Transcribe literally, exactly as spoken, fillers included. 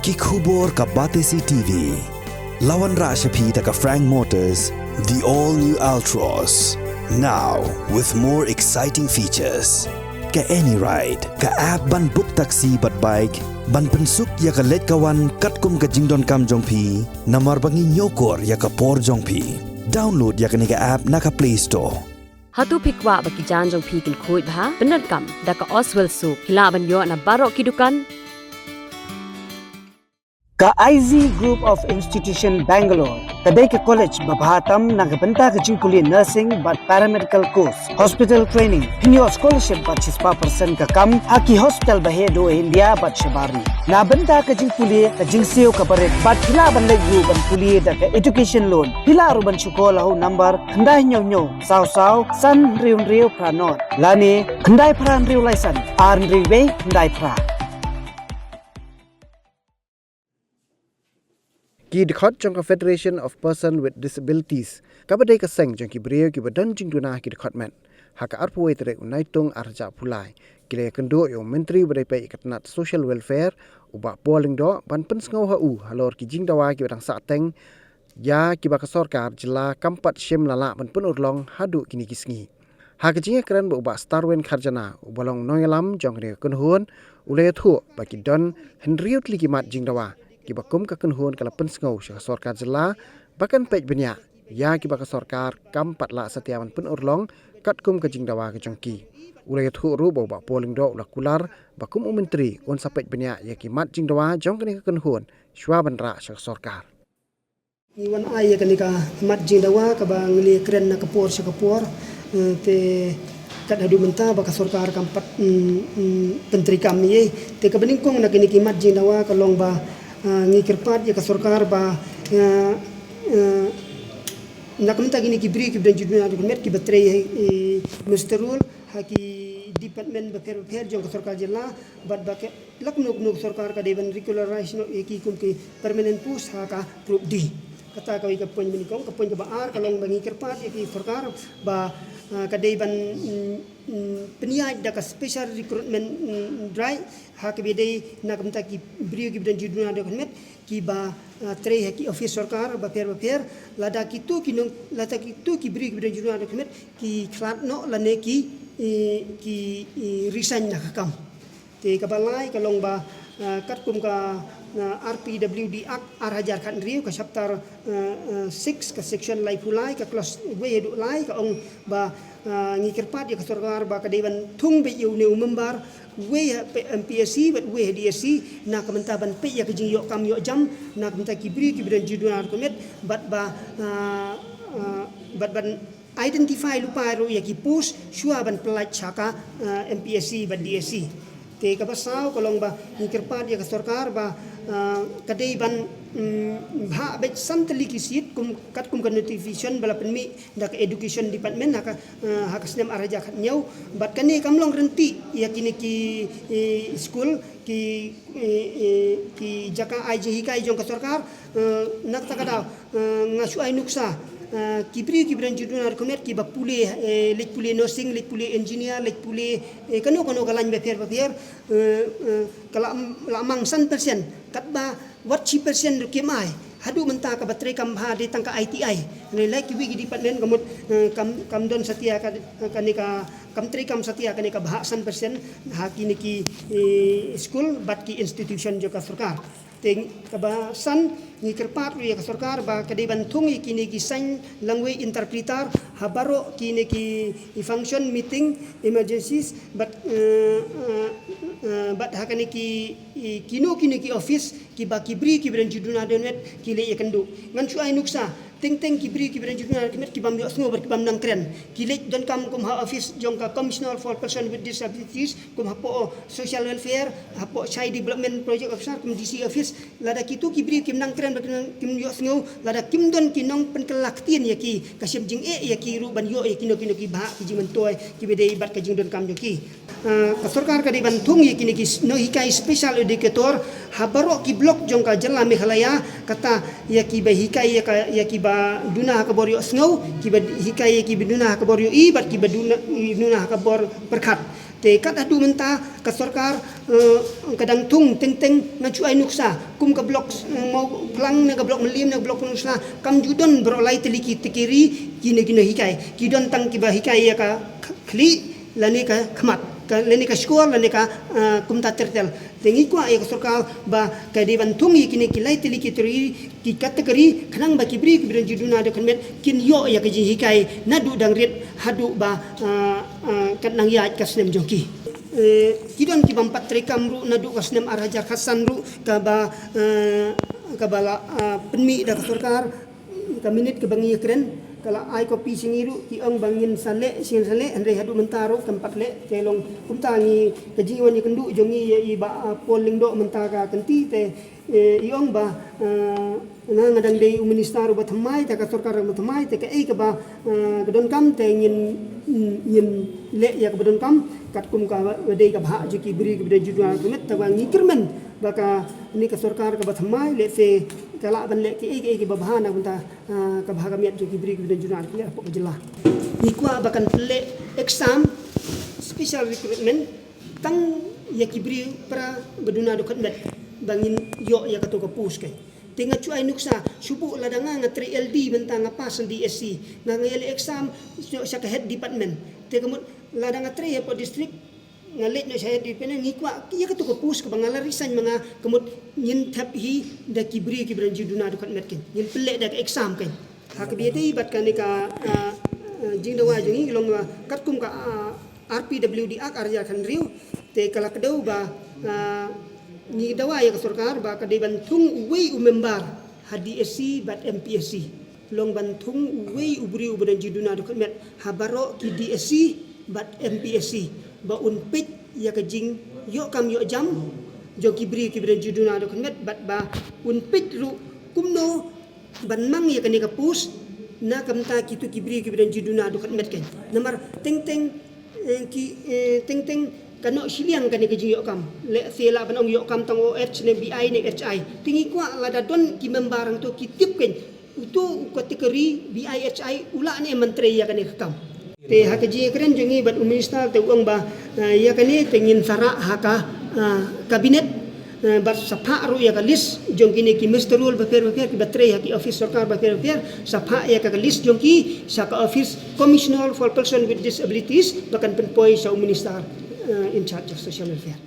Ki khubor ka Batesi T V. La wanrah sha phi da ka Frank Motors, the all new Altroz. Now with more exciting features. Ka AnyRide, ka app ban book taxi bad bike, ban pynsuk ïa ka leit ka wan katkum ka jingdonkam jong phi, namar ba ngi ñiewkor ïa ka por jong phi. Download ïa kane ka app na ka Play Store. Hato phi kwah ba ki jaiñ jong phi kin khuid bha? Pyndonkam da ka Oswell Soap. Phi lah ban ïoh na baroh ki dukan. Ka I Z Group of Institution Bangalore ka dei ka college ba bha tam na ka bynta ka jingpule nursing bad paramedical course, hospital training, pynïoh scholarship bad shispah percent ka kam ha ki hospital ba heh duh India bad shabar ri. Na bynta ka jingpule, ka jingsiew ka barit bad phi lah ban leit ruh ban pule da ka education loan. Phi lah ruh ban shu call ha u number khyndai hynñiew hynñiew saw saw san hynriew hynriew phra nod lane khyndai phra hynriew lai san ar hynriew wei khyndai phra. Ki dkhot jong ka Federation of Person with Disabilities, kaba dei ka seng jong ki briew kiba don jingduna ki dkhot met, ha ka arphew wei tarik u Naitung arhajar arphew lai, ki la ïakynduh ïa u Myntri ba dei peit ïa ka tnat Social Welfare, u Bah Paul Lyngdoh, ban pynsngew ha u halor ki jingdawa kiba dang sahteng ïa kiba ka sorkar jylla kam pat shim la lah ban pynurlong haduh kine ki sngi. Ha ka jingïakren bad u Bah Starwin Kharjana, uba long nongïalam jong kane ka kynhun, u la ïathuh ba ki don hynriew tylli ki mat jingdawa kiba kum ka kynhun ka la pynsngew sha ka sorkar jylla ba kan peit bniah ïa kiba ka sorkar kam pat lah satia ban pynurlong katkum ka jingdawa ka jong ki. U la ïathuh ruh ba u Bah Paul Lyngdoh u la kular ba kum u Myntri un sa peit bniah ïa ki mat jingdawa jong kane ka kynhun shuwa ban rah sha ka sorkar. Ngi wan ai ïa kane ka mat jingdawa kaba ngi la kren na ka por sha ka por, eh, te kat haduh mynta ba ka sorkar kam pat, mm, mm, pyntreikam ïa. Te kaba nyngkong na kine ki mat jingdawa ka long ba, ah, ngi kyrpad ïa ka sorkar ba, ah, eh, na ka bynta kine ki briew kiba don jingduna dohkhymet kiba trei, eh, muster roll ha ki department bapher bapher jong ka sorkar jylla, bad ba ka la kumno kumno ka sorkar ka dei ban regularize noh ïa ki kum ki permanent post ha ka Group D. Kata kawei ka point ba nyngkong, ka point kaba ar ka long ba ngi kyrpad ïa ki sorkar ba, ah, ka dei ban, mm, mm, pynïaid da ka special recruitment, mm, drive ha kaba dei na ka bynta ki briew kiba don jingduna dohkhymet kiba, ah, trei ha ki office sorkar bapher bapher, lada kito ki nong, lada kito ki briew kiba don jingduna dohkhymet ki khlad noh lane ki, eh, ki, eh, resign na ka kam. Te kaba lai ka long ba, ah, katkum ka, ah, R P W D Act arhajar khathynriew ka chapter, ah, ah, six ka section laiphew lai ka clause wei haduh lai ka ong ba, ah, ngi kyrpad ïa ka sorkar ba ka dei ban thung beit ïa une u member wei ha P-, M P S C bad wei ha D S C na ka bynta ban peit ïa ka jingïoh kam ïoh jam na ka bynta ki briew kiba don jingduna dohkhymet bad ba, ah, ah, bad ban identify lypa ruh ïa ki post shuwa ban pyllait sha ka, ah, M P S C bad D S C. Te kaba saw ka long ba ngi kyrpad ïa ka sorkar ba, ah, ka dei ban, mm, bhah beit san tylli ki seat kum katkum ka notification ba la pynmih da ka Education Department ha ka, ah, ha ka snem arhajar khathynñiew. Bad kane kam long rynti ïa kine ki, eh, school ki, eh, eh, ki jaka ai jinghikai jong ka sorkar, eh, na kata ka daw, eh, nga shu ai nuksa, eh, ki briew kiba don jingduna dohkhymet kiba pule, eh, leit pule nursing, leit pule engineer, leit pule, eh, kano kano ka lain bapher bapher, eh, eh, ka la, la mang san percent, katba wat shi percent ruh kim ai. Haduh mynta kaba treikam bha dei tang ka I T I. Hynrei lait kiwei ki department ka mut, eh, kam, kam don satia ka, kane ka, kam treikam satia kane ka bhah san percent ha kine ki, eh, school bad ki institution jong ka sorkar. Te kaba san ngi kyrpad ruh ïa ka sorkar ba ka dei ban thung ïa kine ki sign language interpreter ha baroh kine ki function, meeting, emergencies bad, eh, eh, eh, bad ha kane ki, kino kino ki office kiba ki briew kiba don jingduna dohkhymet ki leit ïakynduh. Ngan shu ai nuksa, teng teng ki briew kiba don jingduna dohkhymet ki bym ïohsngew bad ki bym nang kren. Ki leit donkam kum ha office jong ka Commissioner for Person with Disabilities, kum hapoh Social Welfare, hapoh Child Development Project Officer, kum D C office. Lada kito ki briew kim nang kren bad kim nang, kim ïohsngew, lada kim don ki nongpynkylla ktien ïa ki, ka shem jingeh ïa ki ruh ban ïoh ïa kino kino ki bhah ki jingmyntoi kiba dei bad ka jingdonkam jong ki. Ah, ka sorkar ka dei ban thung ïa kine ki s-, nonghikai special educator ha baroh ki block jong ka jylla Meghalaya, kata ïa kiba hikai ïa ka, ïa kiba duna ha ka bor ïohsngew, kiba hikai ïa kiba duna ha ka bor ïohi bad kiba duna, duna ha ka bor pyrkhat. Te kat haduh mynta ka sorkar, eh, ka dang thung teng teng, nga shu ai nuksa kum ka blok, eh, Mawphlang ne ka blok Mylliem ne ka blok Pynursla, kam ju don baroh lai tylli ki tekiri kine ki nonghikai. Ki don tang kiba hikai ïa ka khlieh lane ka khmat, ka, lane ka shkor, lane ka, eh, kumta ter ter. Te ngi kwah ïa ka sorkar ba ka dei ban thung ïa kine ki lai tylli ki tekiri, ki category, khnang ba ki briew kiba don jingduna jingdukhet met kin ïoh ïa ka jinghikai naduh dang rit haduh ba, ah, ah, kat nang ïaid ka snem jong ki. Eh, ki don ki bym pat treikam ruh naduh ka snem ar hajar khatsan ruh kaba, eh, kaba la, ah, pynmih da ka sorkar, ka minit kaba ngi kren, ka la ai copy sha ngi ruh, ki ong ba ngin sa leh, ngin sa leh, hynrei haduh mynta ruh kam pat leh. Te long kumta ngi, ka jingwan ïakynduh jong ngi ïa i Bah, ah, Paul Lyngdoh mynta ka kynti te, eh, i ong ba, eh, nga, nga dang dei u minister uba thymmai, te ka sorkar uba thymmai, te kaei kaba, eh, ka donkam te ngin, ngin leh ïa kaba donkam, katkum kaba dei ka bhah jong ki briew kiba don jingduna jingdukhet met, te ba ngi kyrmen ba kane ka sorkar kaba thymmai lehse ka lah ban leh kiei kiei kiba bha na ka bynta, ah, ka bha ka miat jong ki briew kiba don jingduna jingdukhet hapoh ka jylla. Ngi kwah ba kan pynleh exam special recruitment tang ïa ki briew para ba duna jingdukhet met ba ngin ïoh ïa kato ka post keiñ. Te nga shu ai nuksa, shu buh lada nga, nga trei L D mynta, nga pass D S C, nga, nga ïaleh exam sha, sha ka head department. Te ka mut lada nga trei hapoh district, nga leit noh sha head department, ngi kwah ïa kato ka post kaba nga la resign ma nga, ka mut ngin thep hi da ki briew kiba don jingduna jingdukhet met keiñ. Ngin pynleh da ka exam keiñ. Ha kaba ïadei bad kane ka, ah, ah, jingdawa jong ngi, long ba katkum ka, ah, R P W D Act ar hajar khathynriew, te ka la kdew ba, ah, ngi dawa ïa ka sorkar ba ka dei ban thung uwei u member ha D S C bad M P S C. Long ban thung uwei u briew uba don jingduna jingdukhet met ha baroh ki D S C bad M P S C, ba un peit ïa ka jingïoh kam ïoh jam jong ki briew kiba don jingduna jingdukhet met, bad ba un peit ruh kumno ban mang ïa kane ka post na ka bynta kito ki briew kiba don jingduna jingdukhet met keiñ. Namar teng teng, eh, ki, eh, teng teng ka noh shiliang kane ka jingïoh kam. Lehse lah ban ong ïoh kam tang O H ne B I ne H I. Te ngi kwah lada don ki member hangto ki tip keiñ, uto u category B I H I u lah ne em ban trei ïa kane ka kam. Te ha ka jingïakren jong ngi bad u minister te u ong ba, eh, ïa kane te ngin sa rah ha ka, eh, cabinet, eh, bad sa phah ruh ïa ka list jong kine ki muster roll bapher bapher kiba trei ha ki office sorkar bapher bapher, sa phah ïa ka, ka list jong ki sha ka office Commissioner for Person with Disabilities ba kan pynpoi sha u minister, eh, in charge of social welfare.